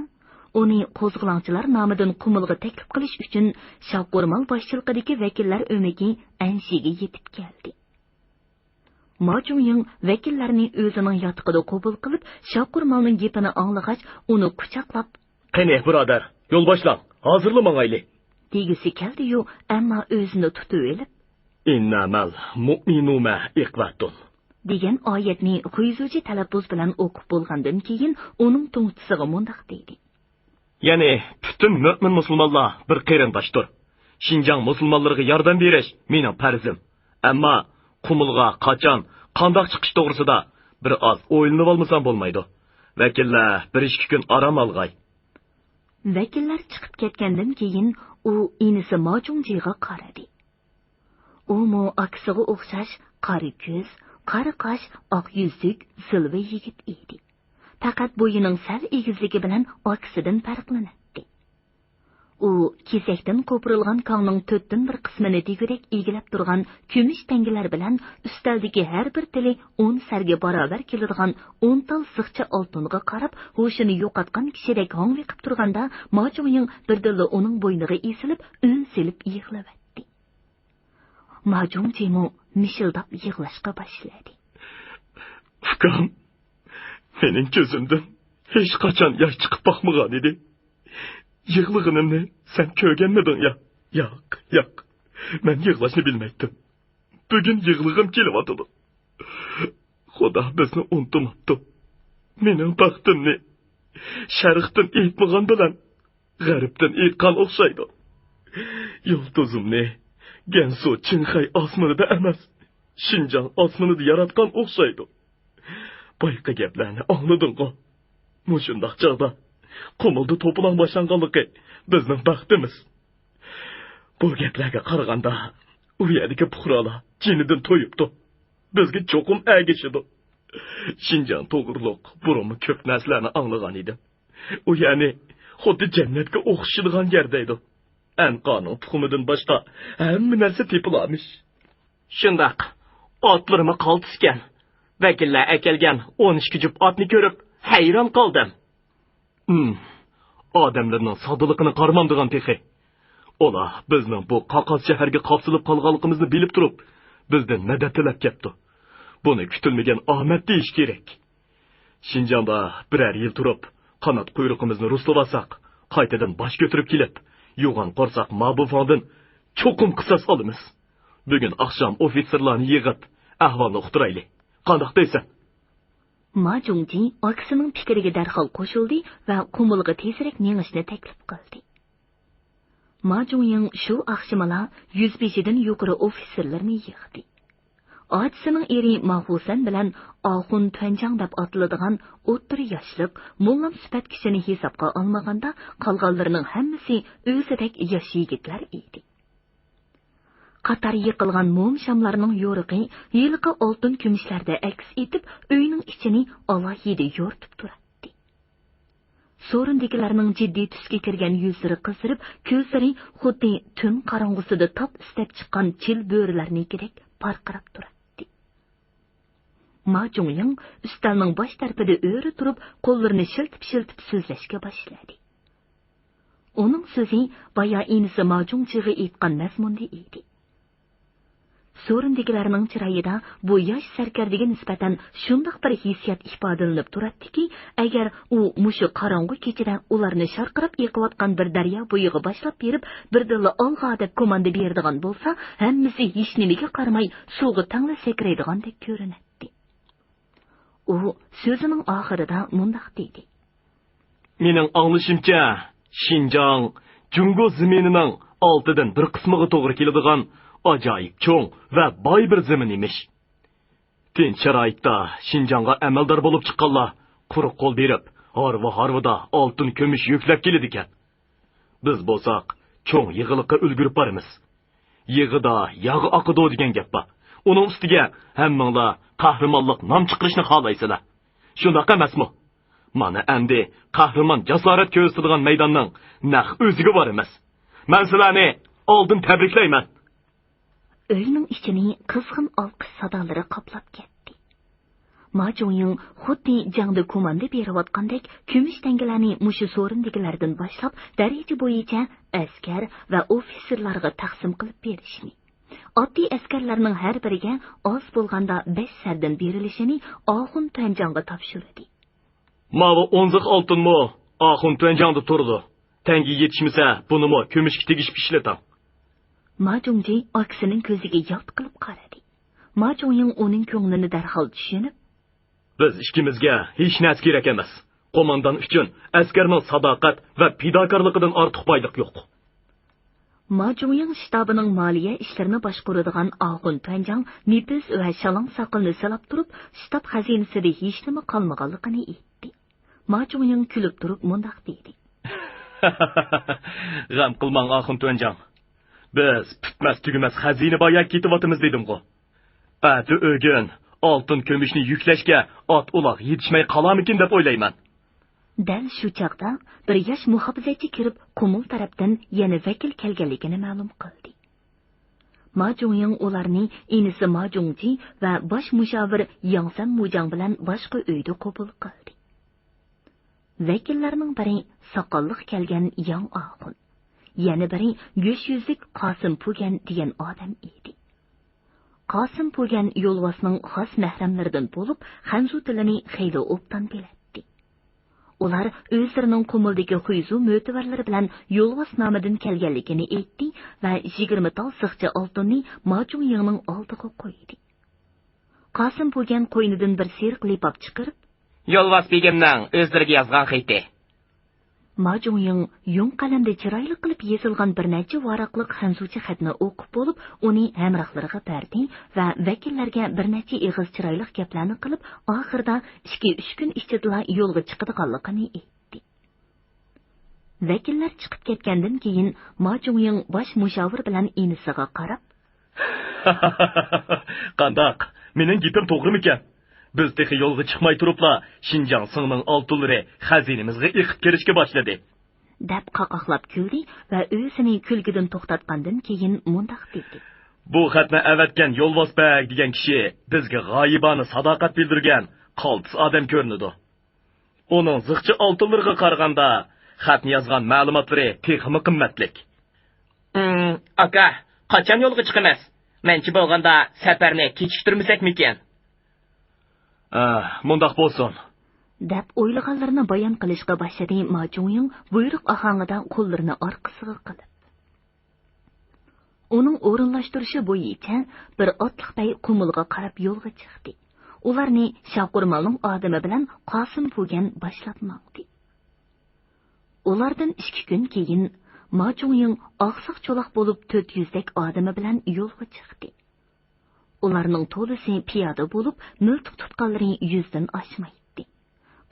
ئۇنى قوزغىلاڭچىلار نامىدىن قۇمۇلغا تەكلىپ قىلىش ئۈچۈن شاقۇرمال باشچىلىقىدىكى ۋەكىللەر ئۆمىكى ئەنشىگە يېتىپ كەلدى. ما جۇڭيىڭ ۋەكىللەرنى ئۆزىنىڭ ياتىقىدا قوبۇل قىلىپ، شاقۇرمالنىڭ گېپىنى ئاڭلىغاچ، ئۇنى قۇچاقلاپ، «قېنى، بۇرادەر، يول باشلاڭ، ھازىرلا ماڭايلى!» دېگۈسى كەلدى-يۇ، ئەمما ئۆزىنى تۇتۇۋېلىپ، «ئىننەمەل مۇئمىنۇمە ئىقۋەتۇن» دېگەن ئايەتنى خۇيزۇچى تەلەپپۇز بىلەن ئوقۇپ بولغاندىن كېيىن، ئۇنىڭ توڭچىسىغا مۇنداق دېدى. يەنى پۈتۈن مۆمىن مۇسۇلمانلار بىر قېرىنداشتۇر. شىنجاڭ مۇسۇلمانلىرىغا ياردەم بېرىش مېنىڭ پەرزىم. ئەمما قۇمۇلغا قاچان، قانداق چىقىش توغرىسىدا بىر ئاز ئويلىنىۋالمىسام بولمايدۇ. ۋەكىللەر بىر ئىككى كۈن ئارام ئالغاي. ۋەكىللەر چىقىپ كەتكەندىن كېيىن، ئۇ ئىنىسى ما جۇڭجىغا قارىدى. ئۇمۇ ئاكىسىغا ئوخشاش قارا كۆز، قارا قاش، ئاق يۈزلۈك، زىلۋا يىگىت ئىدى. پەقەت بويىنىڭ سەل ئېگىزلىكى بىلەن ئاكىسىدىن پەرقلىنەتتى. ئۇ كېسەكتىن قوپۇرۇلغان كاڭنىڭ تۆتتىن بىر قىسمىنى دېگۈدەك ئىگىلەپ تۇرغان كۈمۈش تەڭگىلەر بىلەن ئۈستەلدىكى ھەر بىر تىلى ئون سەرگە باراۋەر كېلىدىغان ئون تال زىخچە ئالتۇنغا قاراپ، ھوشىنى يوقاتقان كىشىدەك ھاڭۋېقىپ تۇرغاندا، ما جۇڭيىڭ بىردىنلا ئۇنىڭ بوينىغا ئېسىلىپ، ئۈن سېلىپ يىغلىۋەتتى. ما جۇڭجىمۇ مىشىلداپ يىغلاشقا باشلىدى. ئۇكام، مېنىڭ كۆزۈمدىن ھېچقاچان ياش چىقىپ باقمىغان ئىدى. يىغلىغىنىمنى سەن كۆرگەنمىدىڭ يا؟ ياق، ياق. مەن يىغلاشنى بىلمەيتتىم. بۈگۈن يىغلىغۇم كېلىۋاتىدۇ. خۇدا بىزنى ئۇنتۇماپتۇ. مېنىڭ بەختىمنى شەرقتىن ئېيتمىغان بىلەن غەربتىن ئېيتقان ئوخشايدۇ. يۇلتۇزۇمنى گەنسۇ چىڭخەي ئاسمىنىدا ئەمەس، شىنجاڭ ئاسمىنىدا ياراتقان ئوخشايدۇ. بايىقى گەپلەرنى ئاڭلىدىڭغۇ؟ مۇشۇنداق چاغدا قۇمۇلدا توپىلاڭ باشلانغانلىقى بىزنىڭ بەختىمىز. بۇ گەپلەرگە قارىغاندا، ئۇ يەردىكى پۇقرالار جېنىدىن تويۇپتۇ. بىزگە چوقۇم ئەگىشىدۇ. شىنجاڭ توغرۇلۇق بۇرۇنمۇ كۆپ نەرسىلەرنى ئاڭلىغان ئىدىم. ئۇ يەرنى خۇددى جەننەتكە ئوخشىشىدىغان يەر دەيدۇ. ئەنقانىڭ تۇخۇمىدىن باشقا ھەممە نەرسە تېپىلارمىش. شۇنداق، ئاتلىرىمۇ قالتىسكەن. ۋەكىللەر ئەكەلگەن ئون ئىككى جۈپ ئاتنى كۆرۈپ ھەيران قالدىم. ھىم، ئادەملەرنىڭ سادىلىقىنى قارىمامدىغان تېخى. ئۇلار بىزنىڭ بۇ قاقاس شەھەرگە قاپسىلىپ قالغانلىقىمىزنى بىلىپ تۇرۇپ، بىزدىن مەدەت تىلەپ كەپتۇ. بۇنى كۈتۈلمىگەن ئامەت دېيىش كېرەك. شىنجاڭدا بىرەر يىل تۇرۇپ، قانات قۇيرۇقىمىزنى رۇسلىۋالساق، قايتىدىن باش كۆتۈرۈپ كېلىپ، يوغان قورساق مابۇفاڭدىن چوقۇم قىساس ئالىمىز. بۈگۈن ئاخشام ئوفىتسېرلارنى يىغىپ، ئەھۋالنى ئۇقتۇرايلى. قانداق دەيسەن؟ ما جۇڭجى ئاكىسىنىڭ پىكرىگە دەرھال قوشۇلدى ۋە قۇمۇلغا تېزرەك مېڭىشنى تەكلىپ قىلدى. ما جۇڭيىڭ شۇ ئاخشىمىلا يۈزبېشىدىن يۇقىرى ئوفىتسېرلىرىنى يىغدى. ئاچىسىنىڭ ئېرى ما خۇسەن بىلەن ئاخۇن تۈەنجاڭ دەپ ئاتىلىدىغان ئوتتۇرا ياشلىق، موللام سۈپەت كىشىنى ھېسابقا ئالمىغاندا، قالغانلىرىنىڭ ھەممىسى ئۆزىدەك ياش يىگىتلەر ئىدى. قاتار يېقىلغان موم شاملارنىڭ يورۇقى ھېلىقى ئالتۇن كۈمۈشلەردە ئەكس ئېتىپ، ئۆينىڭ ئىچىنى ئالاھىدە يورۇتۇپ تۇراتتى. سورۇندىكىلەرنىڭ جىددىي تۈسكە كىرگەن يۈزلىرى قىزىرىپ، كۆزلىرى خۇددى تۈن قاراڭغۇسىدا تاپ ئىسلەپ چىققان چىل بۆرىلەرنىڭكىدەك پارقىراپ تۇراتتى. ما جۇڭيىڭ ئۈستەلنىڭ باش تەرىپىدە ئۆرە تۇرۇپ، قوللىرىنى شىلتىپ-شىلتىپ سۆزلەشكە باشلىدى. ئۇنىڭ سۆزى بايا ئىنىسى ما جۇڭجىغا ئېيتقان مەزمۇندا ئىدى. سورۇندىكىلەرنىڭ چىرايىدا بۇ ياش سەركەردىگە نىسبەتەن شۇنداق بىر ھېسسىيات ئىپادىلىنىپ تۇراتتىكى، ئەگەر ئۇ مۇشۇ قاراڭغۇ كېچىدە ئۇلارنى شارقىراپ ئېقىۋاتقان بىر دەريا بويىغا باشلاپ بېرىپ، بىردىنلا ئالغا دەپ كوماندا بېرىدىغان بولسا، ھەممىسى ھېچنېمىگە قارىماي سۇغا تەڭلا سەكرەيدىغاندەك كۆرۈنەتتى. ئۇ سۆزىنىڭ ئاخىرىدا مۇنداق دېدى. مېنىڭ ئاڭلىشىمچە، شىنجاڭ جۇڭگو زېمىنىنىڭ ئالتىدىن بىر قىسمىغا توغرا كېلىدىغان ئاجايىپ چوڭ ۋە باي بىر زېمىن ئىمىش. تىنچ شارائىتتا شىنجاڭغا ئەمەلدار بولۇپ چىققانلار قۇرۇق قول بېرىپ، ھارۋا-ھارۋىدا ئالتۇن، كۈمۈش يۈكلەپ كېلىدىكەن. بىز بولساق چوڭ يىغىلىققا ئۈلگۈرۈپ بارىمىز. «يىغىدا ياغ ئاقىدۇ» دېگەن گەپ بار. ئۇنىڭ ئۈستىگە ھەممىڭلار قەھرىمانلىق نام چىقىرىشنى خالايسىلەر. شۇنداق ئەمەسمۇ؟ مانا ئەمدى قەھرىمان جاسارەت كۆرسىتىدىغان مەيداننىڭ نەق ئۆزىگە بارىمىز. مەن سىلەرنى ئالدىن تەبرىكلەيمەن. ئۆينىڭ ئىچىنى قىزغىن ئالقىش سادالىرى قاپلاپ كەتتى. ما جۇڭيىڭ خۇددى جەڭدە كوماندا بېرىۋاتقاندەك كۈمۈش تەڭگىلەرنى مۇشۇ سورۇندىكىلەردىن باشلاپ دەرىجە بويىچە ئەسكەر ۋە ئوفىتسېرلارغا تەقسىم قىلىپ بېرىشنى، ئاددىي ئەسكەرلەرنىڭ ھەر بىرىگە ئاز بولغاندا بەش سەردىن بېرىلىشىنى ئاخۇن تۈەنجاڭغا تاپشۇردى. ماۋۇ ئون زىخ ئالتۇنمۇ ئاخۇن تۈەنجاڭدا تۇرىدۇ. تەڭگە يېتىشمىسە، بۇنىمۇ كۈمۈشكە تېگىشىپ ئىشلىتىڭ. ما جۇڭجى ئاكىسىنىڭ كۆزىگە يالت قىلىپ قارىدى. ما جۇڭيىڭ ئۇنىڭ كۆڭلىنى دەرھال چۈشىنىپ، بىز ئىككىمىزگە ھېچ نەرسە كېرەك ئەمەس. قوماندان ئۈچۈن ئەسكەرنىڭ ساداقەت ۋە پىداكارلىقىدىن ئارتۇق بايلىق يوق. ما جۇڭيىڭ شتابىنىڭ مالىيە ئىشلىرىنى باشقۇرىدىغان ئاخۇن تۈەنجاڭ نېپىز ۋە شالاڭ ساقىلىنى سىلاپ تۇرۇپ، شتاب خەزىنىسىدە ھېچنېمە قالمىغانلىقىنى ئېيتتى. ما جۇڭيىڭ كۈلۈپ تۇرۇپ مۇنداق دېدى. غەم قىلماڭ، ئاخۇن تۈەنجاڭ. بىز پۈتمەس تۈگىمەس خەزىنە بايا كېتىۋاتىمىز دېدىمغۇ. ئەتە ئۆگۈن ئالتۇن كۈمۈشنى يۈكلەشكە ئات ئۇلاغ يېتىشمەي قالارمىكىن دەپ ئويلايمەن. دەل شۇ چاغدا بىر ياش مۇھاپىزەتچى كىرىپ، قۇمۇل تەرەپتىن يەنە ۋەكىل كەلگەنلىكىنى مەلۇم قىلدى. ما جۇڭيىڭ ئۇلارنى ئىنىسى ما جۇڭجى ۋە باش مۇشاۋىر ياڭ سەن مۇجاڭ بىلەن باشقا ئۆيدە قوبۇل قىلدى. ۋەكىللەرنىڭ بىرى ساقاللىق كەلگەن ياڭ ئاخۇن، يەنە بىرى گۆش يۈزلۈك قاسىم پۇگەن دېگەن ئادەم ئىدى. قاسىم پۇگەن يولۋاسنىڭ خاس مەھرەملىرىدىن بولۇپ، خەنزۇ تىلىنى خېلى ئوبدان بىلەتتى. ئۇلار ئۆزلىرىنىڭ قۇمۇلدىكى خۇيزۇ مۆتىۋەرلىرى بىلەن يولۋاس نامىدىن كەلگەنلىكىنى ئېيتتى ۋە يىگىرمە تال زىخچە ئالتۇننى ما جۇڭيىڭنىڭ ئالدىغا قويدى. قاسىم پۇگەن قوينىدىن بىر سېرىق لىپاپ چىقىرىپ، يولۋاس بېگىمنىڭ ئۆزلىرىگە يازغان خېتى. ما جۇڭيىڭ يۇڭ قەلەمدە چىرايلىق قىلىپ يېزىلغان بىر نەچچە ۋاراقلىق خەنزۇچە خەتنى ئوقۇپ بولۇپ، ئۇنى ھەمراھلىرىغا بەردى ۋە ۋەكىللەرگە بىر نەچچە ئېغىز چىرايلىق گەپلەرنى قىلىپ، ئاخىرىدا ئىككى، ئۈچ كۈن ئىچىدىلا يولغا چىقىدىغانلىقىنى ئېيتتى. ۋەكىللەر چىقىپ كەتكەندىن كېيىن، ما جۇڭيىڭ باش مۇشاۋىر بىلەن ئىنىسىغا قاراپ، قانداق؟ مېنىڭ گېپىم توغرىمىكەن؟ بىز تېخى يولغا چىقماي تۇرۇپلا، شىنجاڭ سىڭنىڭ ئالتۇنلىرى خەزىنىمىزغا ئېقىپ كىرىشكە باشلىدى. دەپ قاقاقلاپ كۈلدى ۋە ئۆزىنى كۈلكىدىن توختاتقاندىن كېيىن مۇنداق دېدى. بۇ خەتنى ئەۋەتكەن يولۋاس بەگ دېگەن كىشى بىزگە غايىبانە ساداقەت بىلدۈرگەن قالتىس ئادەم كۆرۈنىدۇ. ئۇنىڭ زىخچە ئالتۇنلىرىغا قارىغاندا، خەتنى يازغان مەلۇماتلىرى تېخىمۇ قىممەتلىك. ئىم، ئاكا، قاچان يولغا چىقىمىز؟ مەنچە بولغاندا سەپەرنى كېچىكتۈرمىسەكمىكىن؟ ئە، مۇنداق بولسۇن. دەپ ئويلىغانلىرىنى بايان قىلىشقا باشلىدى ما جۇڭيىڭ بۇيرۇق ئاھاڭىدا قوللىرىنى ئارقىسىغا قىلىپ. ئۇنىڭ ئورۇنلاشتۇرۇشى بويىچە بىر ئاتلىق بەگ قۇمۇلغا قاراپ يولغا چىقتى. ئۇلارنى شاقۇرمالنىڭ ئادىمى بىلەن قاسىم پۇگەن باشلاپ ماڭدى. ئۇلاردىن ئىككى كۈن كېيىن، ما جۇڭيىڭ ئاقساق چولاق بولۇپ تۆت يۈزدەك ئادىمى بىلەن يولغا چىقتى. ئۇلارنىڭ تولىسى پىيادە بولۇپ، مىلتىق تۇتقانلىرى يۈزدىن ئاشمايتتى.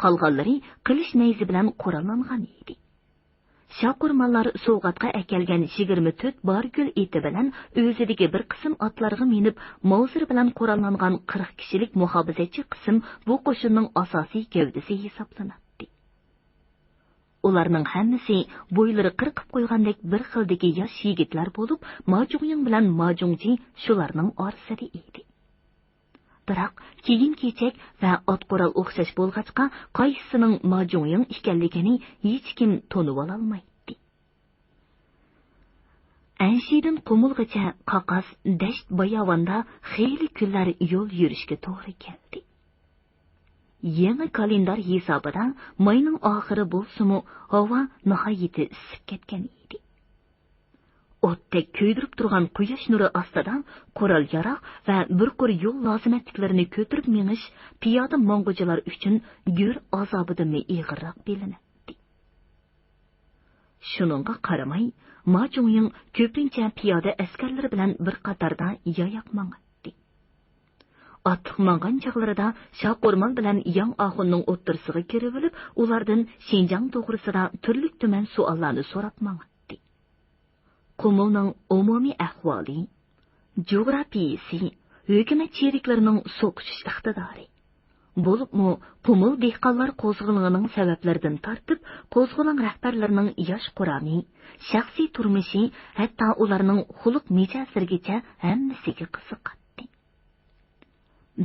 قالغانلىرى قىلىچ نەيزە بىلەن قوراللانغان ئىدى. شاقۇرمانلار سوۋغاتقا ئەكەلگەن يىگىرمە تۆت بارگۈل ئېتى بىلەن ئۆزىدىكى بىر قىسىم ئاتلارغا مىنىپ، ماۋزېر بىلەن قوراللانغان قىرىق كىشىلىك مۇھاپىزەتچى قىسىم بۇ قوشۇننىڭ ئاساسىي گەۋدىسى ھېسابلىناتتى. ئۇلارنىڭ ھەممىسى بويلىرى قىرقىپ قويغاندەك بىر خىلدىكى ياش يىگىتلەر بولۇپ، ما جۇڭيىڭ بىلەن ما جۇڭجى شۇلارنىڭ ئارىسىدا ئىدى. بىراق كىيىم-كېچەك ۋە ئات-قورال ئوخشاش بولغاچقا، قايسىسىنىڭ ما جۇڭيىڭ ئىكەنلىكىنى ھېچكىم تونۇۋالالمايتتى. ئەنشىدىن قۇمۇلغىچە قاقاس دەشت-باياۋاندا خېلى كۈنلەر يول يۈرۈشكە توغرا كەلدى. يېڭى كالېندار ھېسابىدا ماينىڭ ئاخىرى بولسىمۇ، ھاۋا ناھايىتى ئىسسىپ كەتكەن ئىدى. ئوتتەك كۆيدۈرۈپ تۇرغان قۇياش نۇرى ئاستىدا قورال-ياراغ ۋە بىر قۇر يول لازىمەتلىكلىرىنى كۆتۈرۈپ مېڭىش پىيادە ماڭغۇچىلار ئۈچۈن گۆر ئازابىدىنمۇ ئېغىرراق بىلىنەتتى. شۇنىڭغا قارىماي، ما جۇڭيىڭ كۆپىنچە پىيادە ئەسكەرلىرى بىلەن بىر قاتاردا ياياق ماڭاتتى. ئاتلىق ماڭغان چاغلىرىدا شاقورمال بىلەن ياڭ ئاخۇننىڭ ئوتتۇرىسىغا كىرىۋېلىپ، ئۇلاردىن شىنجاڭ توغرىسىدا تۈرلۈك-تۈمەن سوئاللارنى سوراپ ماڭاتتى. قۇمۇلنىڭ ئومۇمىي ئەھۋالى، جۇغراپىيىسى، ھۆكۈمەت چېرىكلىرىنىڭ سوقۇشۇش ئىقتىدارى، بولۇپمۇ قۇمۇل دېھقانلار قوزغىلىڭىنىڭ سەۋەبلىرىدىن تارتىپ، قوزغىلىڭ رەھبەرلىرىنىڭ ياش قۇرامى، شەخسىي تۇرمۇشى، ھەتتا ئۇلارنىڭ خۇلق مىجەزلىرىگىچە ھەممىسىگە قىزىقاتتى.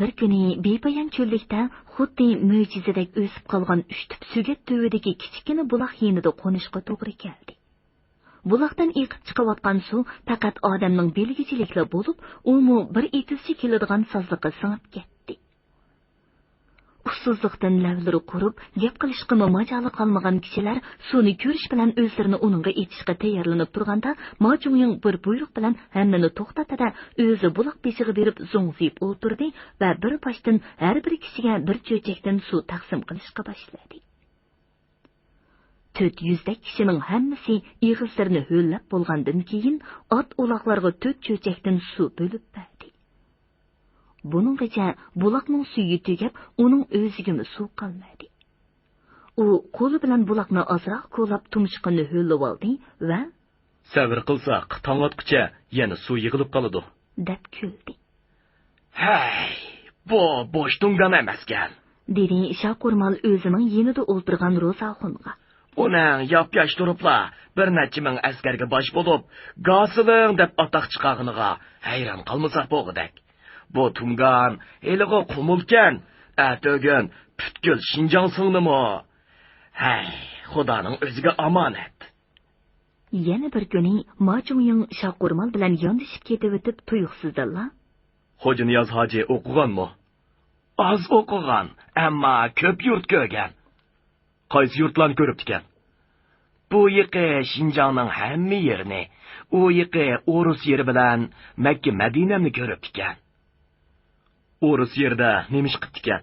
بىر كۈنى بىپايان چۆللۈكتە خۇددى مۆجىزىدەك ئۆسۈپ قالغان ئۈچ تۈپ سۆگەت تۈۋىدىكى كىچىككىنە بۇلاق يېنىدا قونۇشقا توغرا كەلدى. بۇلاقتىن ئېقىپ چىقىۋاتقان سۇ پەقەت ئادەمنىڭ بىلگۈچىلىكلا بولۇپ، ئۇمۇ بىر ئېتىزچە كېلىدىغان سازلىققا سىڭىپ كەتتى. ئۇسسۇزلۇقتىن لەۋلىرى قۇرۇپ، گەپ قىلىشقىمۇ ماجالى قالمىغان كىشىلەر سۇنى كۆرۈش بىلەن ئۆزلىرىنى ئۇنىڭغا ئېتىشقا تەييارلىنىپ تۇرغاندا، ما جۇڭيىڭ بىر بۇيرۇق بىلەن ھەممىنى توختاتتى-دە، ئۆزى بۇلاق بېشىغا بېرىپ زوڭزىيىپ ئولتۇردى ۋە بىر باشتىن ھەر بىر كىشىگە بىر چۆچەكتىن سۇ تەقسىم قىلىشقا باشلىدى. تۆت يۈزدەك كىشىنىڭ ھەممىسى ئېغىزلىرىنى ھۆللەپ بولغاندىن كېيىن، ئات-ئۇلاغلارغا تۆت چۆچەكتىن سۇ بۆلۈپ بەردى. بۇنىڭغىچە بۇلاقنىڭ سۈيى تۈگەپ، ئۇنىڭ ئۆزىگىمۇ سۇ قالمىدى. ئۇ قولى بىلەن بۇلاقنى ئازراق كولاپ، تۇمشۇقىنى ھۆللىۋالدى ۋە، سەۋر قىلساق، تاڭ ئاتقۇچە يەنە سۇ يىغىلىپ قالىدۇ، دەپ كۈلدى. ھەي، بۇ بوش تۇڭگان ئەمەسكەن، دېدى شاقورمال ئۆزىنىڭ يېنىدا ئولتۇرغان روزاخۇنغا. ئۇنىڭ ياپياش تۇرۇپلا بىر نەچچە مىڭ ئەسكەرگە باش بولۇپ، گاسىلىڭ دەپ ئاتاق چىقارغىنىغا ھەيران قالمىساق بولغۇدەك. بۇ تۇڭگان ھېلىغۇ قۇمۇلكەن، ئەتىگۈن پۈتكۈل شىنجاڭ سىڭدىمۇ؟ ھەي، خۇدانىڭ ئۆزىگە ئامانەت. يەنە بىر كۈنى ما جۇڭيىڭ شاقورمال بىلەن ياندىشىپ كېتىۋېتىپ تۇيۇقسىزدىنلا، خوجانىياز ھاجى ئوقۇغانمۇ؟ ئاز ئوقۇغان، ئەمما كۆپ يۇرت كۆرگەن. قايسى يۇرتلارنى كۆرۈپتىكەن؟ بۇ يېقى شىنجاڭنىڭ ھەممە يېرىنى، ئۇ يېقى ئورۇس يېرى بىلەن مەككە مەدىنەمنى كۆرۈپتىكەن. ئورۇس يېرىدە نېمە ئىش قىپتىكەن؟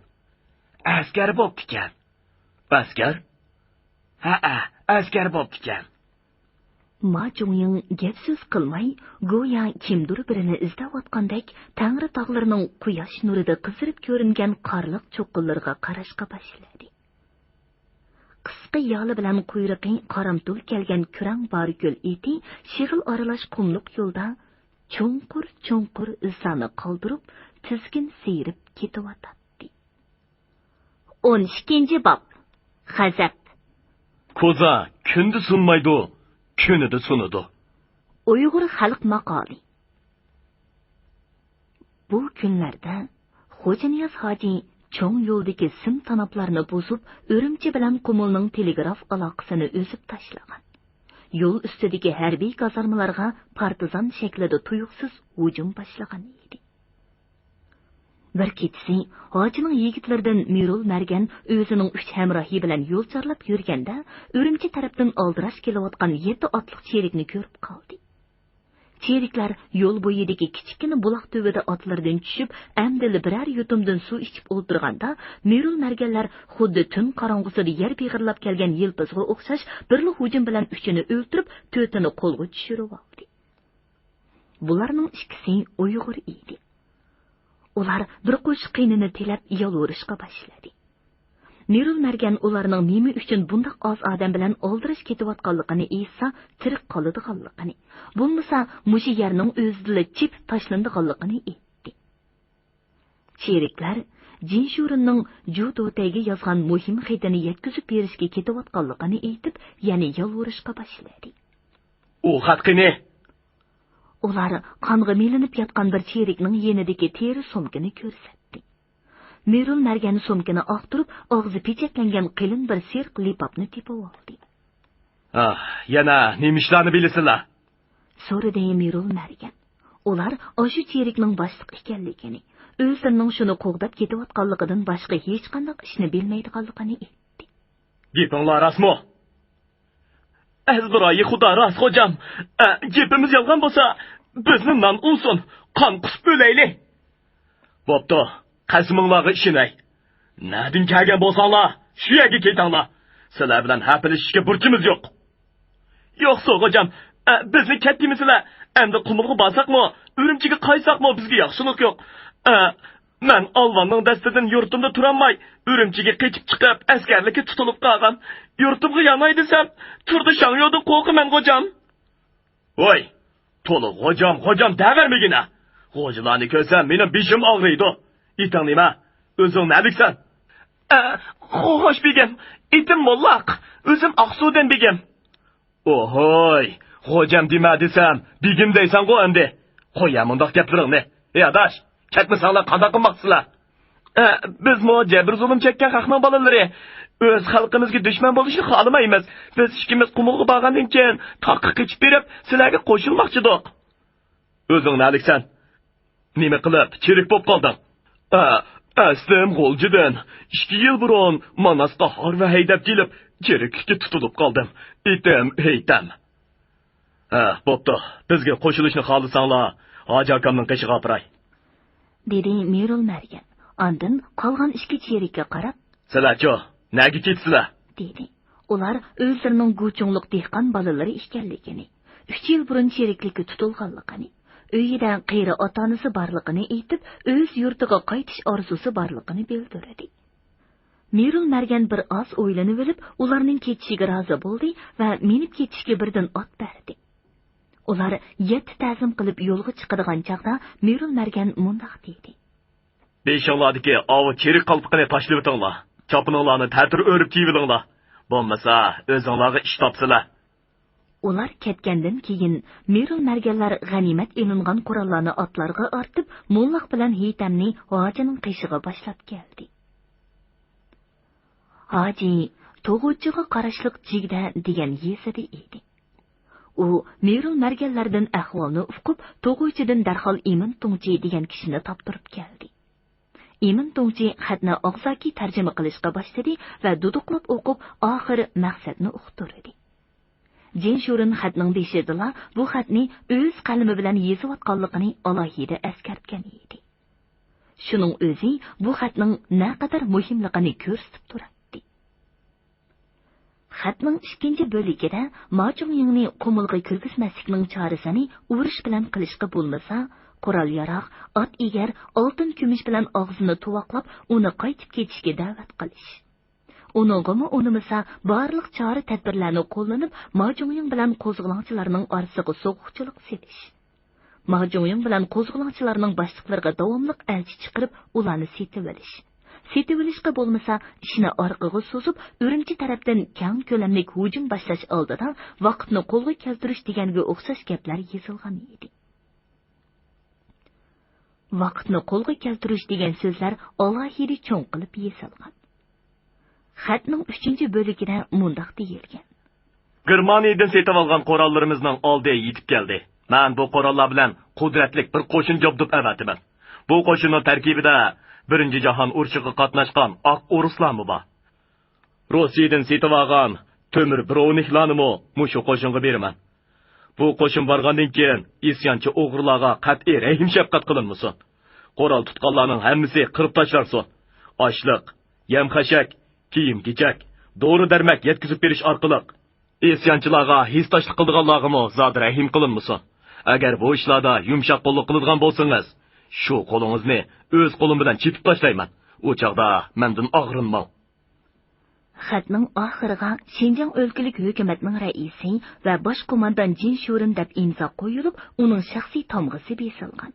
ئەسكەر بوپتىكەن. ئەسكەر؟ ھەئە، ئەسكەر بوپتىكەن. ما جۇڭيىڭ گەپ سۆز قىلماي، گويا كىمدۇر بىرىنى ئىزدەۋاتقاندەك، تەڭرى تاغلىرىنىڭ قۇياش نۇرىدا قىزىرىپ كۆرۈنگەن قارلىق چوققىلىرىغا قاراشقا باشلىدى. قىسقا يالى بىلەن قۇيرۇقى قارامتۇل كەلگەن كۈرەڭ بارىكۆل ئېتى شېغىل ئارىلاش قۇملۇق يولدا چوڭقۇر-چوڭقۇر ئىزلارنى قالدۇرۇپ، تىزگىن سىيرىپ كېتىۋاتاتتى. ئون ئىككىنچى باب. غەزەپ. كوزا كۈندە سۇنمايدۇ، كۈنىدە سۇنىدۇ. ئۇيغۇر خەلق ماقالى. بۇ كۈنلەردە خوجانىياز ھاجى چوڭ يولدىكى سىم تاناپلارنى بۇزۇپ، ئۈرۈمچى بىلەن قۇمۇلنىڭ تېلېگراف ئالاقىسىنى ئۈزۈپ تاشلىغان. يول ئۈستىدىكى ھەربىي گازارمىلارغا پارتىزان شەكلىدە تۇيۇقسىز ھۇجۇم باشلىغان ئىدى. بىر كېچىسى ھاجىنىڭ يىگىتلىرىدىن مىرۇل مەرگەن ئۆزىنىڭ ئۈچ ھەمراھى بىلەن يول چارلاپ يۈرگەندە، ئۈرۈمچى تەرەپتىن ئالدىراش كېلىۋاتقان يەتتە ئاتلىق چېرىكنى كۆرۈپ قالدى. چېرىكلەر يول بويىدىكى كىچىككىنە بۇلاق تۈۋىدە ئاتلىرىدىن چۈشۈپ، ئەمدىلا بىرەر يۇتۇمدىن سۇ ئىچىپ ئولتۇرغاندا، مىرۇل مەرگەنلەر خۇددى تۈن قاراڭغۇسىدا يەر بېغىرلاپ كەلگەن يىلپىزغا ئوخشاش بىرلا ھۇجۇم بىلەن ئۈچىنى ئۆلتۈرۈپ، تۆتىنى قولغا چۈشۈرۈۋالدى. بۇلارنىڭ ئىككىسى ئۇيغۇر ئىدى. ئۇلار بىر قوشۇق قېنىنى تىلەپ يالۋۇرۇشقا باشلىدى. مىرۇل مەرگەن ئۇلارنىڭ نېمە ئۈچۈن بۇنداق ئاز ئادەم بىلەن ئالدىراش كېتىۋاتقانلىقىنى ئېيتسا، تىرىك قالىدىغانلىقىنى، بولمىسا مۇشۇ يەرنىڭ ئۆزىدىلا چېپىپ تاشلىنىدىغانلىقىنى ئېيتتى. چېرىكلەر جىنشۇرىننىڭ جۇ دوتەيگە يازغان مۇھىم خېتىنى يەتكۈزۈپ بېرىشكە كېتىۋاتقانلىقىنى ئېيتىپ، يەنە يالۋۇرۇشقا باشلىدى. ئۇ خەت قېنى؟ ئۇلار قانغا مىلىنىپ ياتقان بىر چېرىكنىڭ يېنىدىكى تېرە سومكىنى كۆرسەتتى. مىرۇل مەرگەن سومكىنى ئاختۇرۇپ، ئاغزى پېچەتلەنگەن قېلىن بىر سېرىق لىپاپنى تېپىۋالدى. ئاھ، يەنە نېمە ئىشلارنى بىلىسىلەر؟ سورىدى مىرۇل مەرگەن. ئۇلار ئاشۇ چېرىكنىڭ باشلىق ئىكەنلىكىنى، ئۆزلىرىنىڭ شۇنى قوغداپ كېتىۋاتقانلىقىدىن باشقا ھېچقانداق ئىشنى بىلمەيدىغانلىقىنى ئېيتتى. گېپىڭلار راستمۇ؟ ئەزبىرايى خۇدا راست، خوجام. ئە، گېپىمىز يالغان بولسا، بىزنى نان ئۇنسۇن، قان قۇسۇپ ئۆلەيلى. بوپتۇ، قەسىمىڭلارغا ئىشىنەي. نەدىن كەلگەن بولساڭلار، شۇ يەرگە كېتىڭلار. سىلەر بىلەن ھەپىلىشىشكە بۇرچىمىز يوق. يوقسۇ، غوجام، ئە، بىزنى كەتتىمىسىلە. ئەمدى قۇمۇلغا بارساقمۇ، ئۈرۈمچىگە قايتساقمۇ بىزگە ياخشىلىق يوق. ئە، مەن ئالۋاننىڭ دەستىدىن يۇرتۇمدا تۇرالماي، ئۈرۈمچىگە قېچىپ چىقىپ، ئەسكەرلىككە تۇتۇلۇپ قالغان. يۇرتۇمغا ياناي دېسەم، تۇردى شاڭيودىن قورقىمەن، غوجام. ۋاي، تولا غوجام، غوجام دەۋەرمىگىنە. غوجىلارنى كۆرسەم، مېنىڭ بېشىم ئاغرىيدۇ. ئېتىڭ نېمە؟ ئۆزۈڭ نەلىكسەن؟ ئە، خو-، خوش بېگىم. ئېتىم موللاق. ئۆزۈم ئاقسۇدىن بېگىم. ئوھوي، غوجام دېمە دېسەم، بېگىم دەيسەنغۇ ئەمدى. قويە مۇنداق گەپلىرىڭنى. ئەي ئاداش، كەتمىسەڭلار قانداق قىلماقچىسىلەر؟ ئە، بىزمۇ جەبىر-زۇلۇم چەككەن خەقنىڭ بالىلىرى. ئۆز خەلقىمىزگە دۈشمەن بولۇشنى خالىمايمىز. بىز ئىككىمىز قۇمۇلغا بارغاندىن كېيىن تاغقا قېچىپ بېرىپ، سىلەرگە قوشۇلماقچىدۇق. ئۆزۈڭ نەلىكسەن؟ نېمە قىلىپ چېرىك بولۇپ قالدىڭ؟ ئە، ئەسلىم غۇلجىدىن. ئىككى يىل بۇرۇن ماناسقا ھارۋا ھەيدەپ كېلىپ، چېرىكلىككە تۇتۇلۇپ قالدىم. ئېتىم ھېيتەم. ھە، بوپتۇ. بىزگە قوشۇلۇشنى خالىساڭلار، ھاجى ئاكامنىڭ قېشىغا ئاپىراي. دېدى مىرۇل مەرگەن. ئاندىن قالغان ئىككى چېرىككە قاراپ، سىلەرچۇ، نەگە كېتىسىلەر؟ دېدى. ئۇلار ئۆزلىرىنىڭ گۇچۇڭلۇق دېھقان بالىلىرى ئىكەنلىكىنى، ئۈچ يىل بۇرۇن چېرىكلىككە تۇتۇلغانلىقىنى، ئۆيىدە قېرى ئاتا-ئانىسى بارلىقىنى ئېيتىپ، ئۆز يۇرتىغا قايتىش ئارزۇسى بارلىقىنى بىلدۈردى. مىرۇل مەرگەن بىر ئاز ئويلىنىۋېلىپ، ئۇلارنىڭ كېتىشىگە رازى بولدى ۋە مېڭىپ كېتىشكە بىردىن ئات بەردى. ئۇلار يەتتە تەزىم قىلىپ يولغا چىقىدىغان چاغدا مىرۇل مەرگەن مۇنداق دېدى. بېشىڭلاردىكى ئاۋۇ چېرىك قالپىقىنى تاشلىۋېتىڭلار. چاپىنىڭلارنى تەتۈر ئۆرۈپ كىيىۋېلىڭلار. بولمىسا، ئۆزۈڭلارغا ئىش تاپسىلەر. ئۇلار كەتكەندىن كېيىن، مىرۇل مەرگەنلەر غەنىيمەت ئېلىنغان قوراللارنى ئاتلارغا ئارتىپ، موللاق بىلەن ھېيتەمنى ھاجىنىڭ قېشىغا باشلاپ كەلدى. ھاجى توغۇچىغا قاراشلىق جىگدە دېگەن يېزىدا ئىدى. ئۇ مىرۇل مەرگەنلەردىن ئەھۋالنى ئۇقۇپ، توغۇچىدىن دەرھال ئىمىن توڭچى دېگەن كىشىنى تاپتۇرۇپ كەلدى. ئىمىن توڭچى خەتنى ئاغزاكى تەرجىمە قىلىشقا باشلىدى ۋە دۇدۇقلاپ ئوقۇپ، ئاخىر مەقسەتنى ئۇقتۇردى. جىن شۇرېن خەتنىڭ بېشىدىلا بۇ خەتنى ئۆز قەلىمى بىلەن يېزىۋاتقانلىقىنى ئالاھىدە ئەسكەرتكەن ئىدى. شۇنىڭ ئۆزى بۇ خەتنىڭ نەقەدەر مۇھىملىقىنى كۆرسىتىپ تۇراتتى. خەتنىڭ ئىككىنچى بۆلىكىدە ما جۇڭيىڭنى قۇمۇلغا كىرگۈزمەسلىكنىڭ چارىسىنى ئۇرۇش بىلەن قىلىشقا بولمىسا، قورال-ياراغ، ئات-ئېگەر، ئالتۇن-كۈمۈش بىلەن ئاغزىنى تۇۋاقلاپ، ئۇنى قايتىپ كېتىشكە دەۋەت قىلىش. ئۇنىڭغىمۇ ئۇنىمىسا، بارلىق چارە-تەدبىرلەرنى قوللىنىپ، ما جۇڭيىڭ بىلەن قوزغىلاڭچىلارنىڭ ئارىسىغا سوغۇقچىلىق سېلىش. ما جۇڭيىڭ بىلەن قوزغىلاڭچىلارنىڭ باشلىقلىرىغا داۋاملىق ئەلچى چىقىرىپ، ئۇلارنى سېتىۋېلىش. سېتىۋېلىشقا بولمىسا، ئىشنى ئارقىغا سوزۇپ، ئۈرۈمچى تەرەپتىن كەڭ كۆلەملىك ھۇجۇم باشلاش ئالدىدا ۋاقىتنى قولغا كەلتۈرۈش دېگەنگە ئوخشاش گەپلەر يېزىلغان ئىدى. ۋاقىتنى قولغا كەلتۈرۈش دېگەن سۆزلەر ئالاھىدە چوڭ قىلىپ يېزىلغان. خەتنىڭ ئۈچىنچى بۆلىكىدە مۇنداق دېيىلگەن. گېرمانىيەدىن سېتىۋالغان قوراللىرىمىزنىڭ ئالدى يېتىپ كەلدى. مەن بۇ قوراللار بىلەن قۇدرەتلىك بىر قوشۇن جابدۇپ ئەۋەتىمەن. بۇ قوشۇننىڭ تەركىبىدە بىرىنچى جاھان ئۇرۇشىغا قاتناشقان ئاق ئورۇسلارمۇ بار. روسىيەدىن سېتىۋالغان تۆمۈر بروۋنىكلارنىمۇ مۇشۇ قوشۇنغا بېرىمەن. بۇ قوشۇن بارغاندىن كېيىن ئىسيانچى ئوغرىلارغا قەتئىي رەھىم-شەپقەت قىلىنمىسۇن. قورال تۇتقانلارنىڭ ھەممىسى قىرىپ تاشلانسۇن. ئاشلىق، يەم-خەشەك، كىيىم-كېچەك، دورا-دەرمەك يەتكۈزۈپ بېرىش ئارقىلىق ئىسيانچىلارغا ھېسداشلىق قىلىدىغانلارغىمۇ زادى رەھىم قىلىنمىسۇن. ئەگەر بۇ ئىشلاردا يۇمشاق قوللۇق قىلىدىغان بولسىڭىز، شۇ قولىڭىزنى ئۆز قولۇم بىلەن چېپىپ تاشلايمەن. ئۇ چاغدا مەندىن ئاغرىنماڭ. خەتنىڭ ئاخىرىغا شىنجاڭ ئۆلكىلىك ھۆكۈمەتنىڭ رەئىسى ۋە باش قوماندان جىن شۇرېن دەپ ئىمزا قويۇلۇپ، ئۇنىڭ شەخسىي تامغىسى بېسىلغان.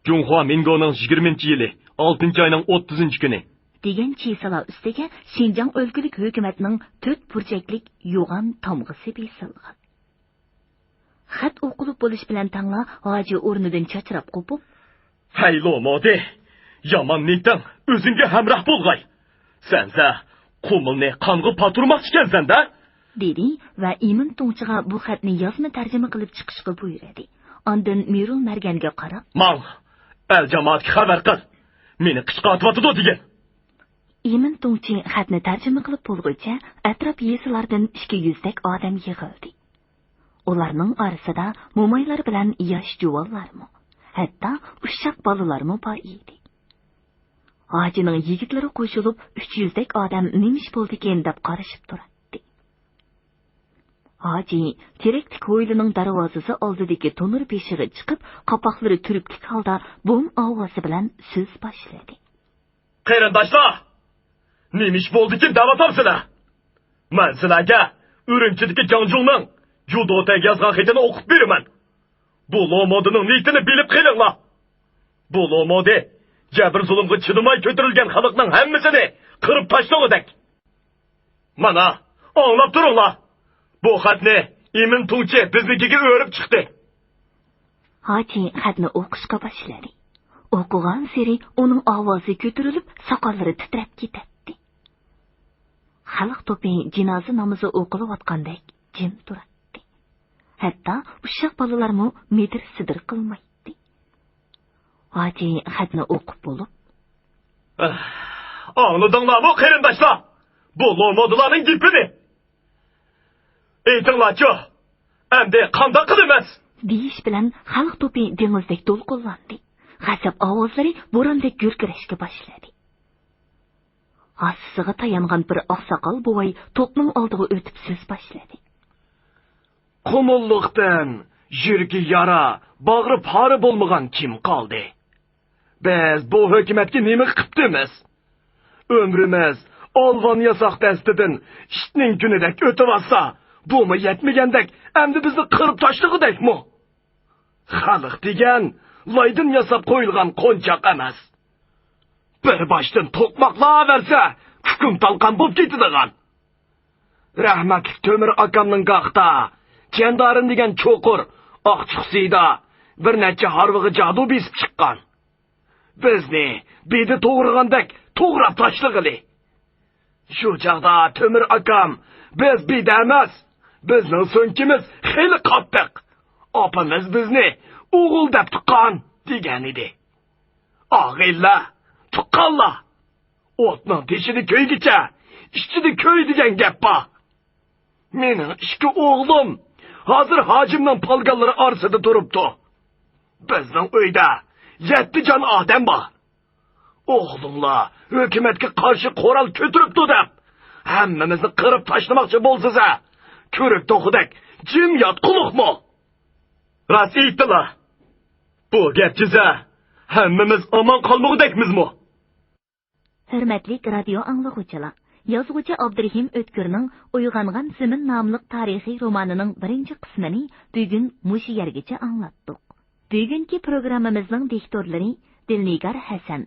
جۇڭخۇا مىنگونىڭ يىگىرمىنچى يىلى، ئالتىنچى ئاينىڭ ئوتتۇزىنچى كۈنى، دېگەن چىسىلار ئۈستىگە شىنجاڭ ئۆلكىلىك ھۆكۈمەتنىڭ تۆت بۇرجەكلىك يوغان تامغىسى بېسىلغان. خەت ئوقۇلۇپ بولۇش بىلەن تەڭلا ھاجى ئورنىدىن چاچراپ قوپۇپ، ھەي لومودى، يامان نىيىتىڭ ئۆزۈڭگە ھەمراھ بولغاي. سەنسە قۇمۇلنى قانغا پاتۇرماقچىكەنسەن-دە! دېدى ۋە ئىمىن توڭچىغا بۇ خەتنى يازما تەرجىمە قىلىپ چىقىشقا بۇيرۇدى. ئاندىن مىرۇل مەرگەنگە قاراپ، ماڭ، ئەل جامائەتكە خەۋەر قىل، مېنى قىچقا ئاتىۋاتىدۇ دېگىن. ئىمىن توڭچى خەتنى تەرجىمە قىلىپ بولغۇچە، ئەتراپ يېزىلاردىن ئىككى يۈزدەك ئادەم يىغىلدى. ئۇلارنىڭ ئارىسىدا مومايلار بىلەن ياش جۇۋانلارمۇ، ھەتتا ئۇششاق بالىلارمۇ بار ئىدى. ھاجىنىڭ يىگىتلىرى قوشۇلۇپ، ئۈچ يۈزدەك ئادەم نېمە ئىش بولدىكىن دەپ قارىشىپ تۇراتتى. ھاجى تېرەكلىك ھويلىنىڭ دەرۋازىسى ئالدىدىكى تونۇر بېشىغا چىقىپ، قاپاقلىرى تۈرۈكلۈك ھالدا بوم ئاۋازى بىلەن سۆز باشلىدى. قېرىنداشلار، نېمە ئىش بولدىكىن دەۋاتامسىلەر؟ مەن سىلەرگە ئۈرۈمچىدىكى جاڭجۇڭنىڭ جۇدوتەگە يازغان خېتىنى ئوقۇپ بېرىمەن. بۇ لومودىنىڭ نىيىتىنى بىلىپ قېلىڭلار. بۇ لومودى جەبىر-زۇلۇمغا چىدىماي كۆتۈرۈلگەن خەلقنىڭ ھەممىسىنى قىرىپ تاشلىغۇدەك. مانا، ئاڭلاپ تۇرۇڭلار. بۇ خەتنى ئىمىن تۇڭچى بىزنىڭكىگە ئۆرۈپ چىقتى. ھاجى خەتنى ئوقۇشقا باشلىدى. ئوقۇغانسېرى ئۇنىڭ ئاۋازى كۆتۈرۈلۈپ، ساقاللىرى تىترەپ كېتەتتى. خەلق توپى جىنازا نامىزى ئوقۇلۇۋاتقاندەك جىم تۇراتتى. ھەتتا ئۇششاق بالىلارمۇ مىدىر-سىدىر قىلمايتتى. ھاجى خەتنى ئوقۇپ بولۇپ، ئاھ، ئاڭلىدىڭلارمۇ، قېرىنداشلار؟ بۇ لومودىلارنىڭ گېپىنى. ئېيتىڭلارچۇ، ئەمدى قانداق قىلىمىز؟ دېيىش بىلەن خەلق توپى دېڭىزدەك دولقۇنلاندى. غەزەپ ئاۋازلىرى بوراندەك گۈركىرەشكە باشلىدى. ھاسىسىغا تايانغان بىر ئاقساقال بوۋاي توپنىڭ ئالدىغا ئۆتۈپ سۆز باشلىدى. قۇمۇللۇقتىن يۈرىكى يارا، باغرى پارە بولمىغان كىم قالدى؟ بىز بۇ ھۆكۈمەتكە نېمە قىپتىمىز؟ ئۆمرىمىز ئالۋان ياساق دەستىدىن ئىتنىڭ كۈنىدەك ئۆتۈۋاتسا، بۇمۇ يەتمىگەندەك ئەمدى بىزنى قىرىپ تاشلىغۇدەكمۇ؟ خەلق دېگەن لايدىن ياساپ قويۇلغان قونچاق ئەمەس. بىر باشتىن توقماقلاۋەرسە، كۇكۇم تالقان بولۇپ كېتىدىغان. رەھمەتلىك تۆمۈر ئاكامنىڭ گاھتا چەندارىن دېگەن چوقۇر ئاقچۇقسىدا بىر نەچچە ھارۋىغا جادۇ بېسىپ چىققان. بىزنى بىدە توغرىغاندەك توغراپ تاشلىغىلى. شۇ چاغدا تۆمۈر ئاكام، بىز بىدە ئەمەس، بىزنىڭ سۆڭىكىمىز خېلى قاتتىق، ئاپىمىز بىزنى ئوغۇل دەپ تۇغقان، دېگەنىدى. ئاغىنىلەر، تۇغقانلار، ئوتنىڭ تېشىدا كۆيگۈچە، ئىچىدە كۆي دېگەن گەپ بار. مېنىڭ ئىككى ئوغلۇم ھازىر ھاجىمنىڭ پالگانلىرى ئارىسىدا تۇرۇپتۇ. بىزنىڭ ئۆيدە يەتتە جان ئادەم بار. ئوغلۇڭلار ھۆكۈمەتكە قارشى قورال كۆتۈرۈپتۇ دەپ، ھەممىمىزنى قىرىپ تاشلىماقچى بولسىزە، كۆرۈك توخۇدەك جىم ياتقۇلۇقمۇ؟ راست ئېيتتىلا. بۇ گەپ جىزە، ھەممىمىز ئامان قالمىغۇدەكمىزمۇ؟ ھۆرمەتلىك رادىيو ئاڭلىغۇچىلار، يازغۇچى ئابدۇرېھىم ئۆتكۈرنىڭ ئويغانغان زېمىن ناملىق تارىخىي رومانىنىڭ بىرىنچى قىسمىنى بۈگۈن مۇشۇ يەرگىچە ئاڭلاتتۇق. بۈگۈنكى پروگراممىمىزنىڭ دىكتورلىرى دىلنىگار ھەسەن،